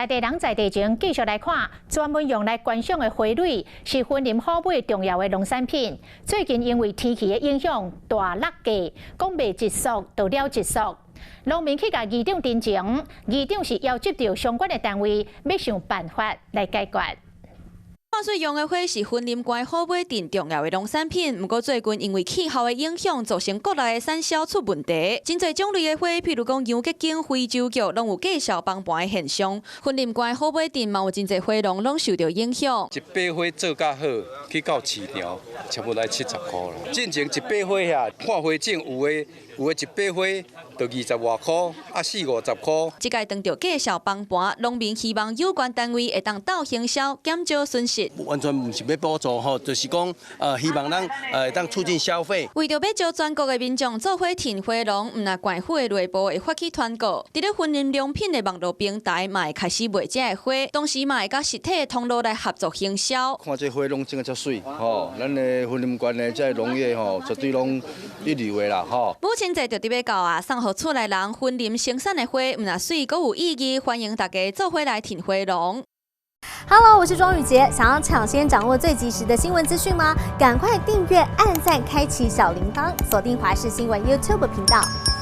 在地人在地情，繼續來看，專門用來觀賞的花蕊是雲林好買重要的農產品。最近因為天氣的影響，大落價，講賣一束就了一束。農民去共議長陳情，議長是邀集著相關的單位，欲想辦法來解決。看媠用的花是雲林縣虎尾鎮重要的農產品，毋過最近因為氣候的影響，造成國內的產銷出問題。真濟種類的花，譬如講洋桔梗、非洲菊，攏有價銷崩盤的現象。雲林縣虎尾鎮嘛有真濟花農攏受著影響。一把花做較好，去到市場差不多來70箍啦。進前一把花遐看花種有的有的一把花就20外箍，啊四五十箍。這擺當著價銷崩盤，農民希望有關單位會當鬥行銷，減少損失。完全毋是欲補助吼，就是講，希望咱會當促進消費。為著欲招全國的民眾做伙挺花農，毋但縣府的內部會發起團購，佇咧雲林良品的網路平台嘛會開始賣這个花，同時嘛會佮實體的通路來合作行銷。看這花攏種得遮媠，吼，咱的雲林縣的這個農業吼，絕對攏一流的啦，吼。母親節就佇欲到啊，送予厝內人雲林生產的花，毋但媠，閣有意義，歡迎大家做伙來挺花農。 Hello，我是莊雨潔，想要搶先掌握最及時的新聞資訊嗎？趕快訂閱、按讚、開啟小鈴鐺，鎖定華視新聞 YouTube 頻道。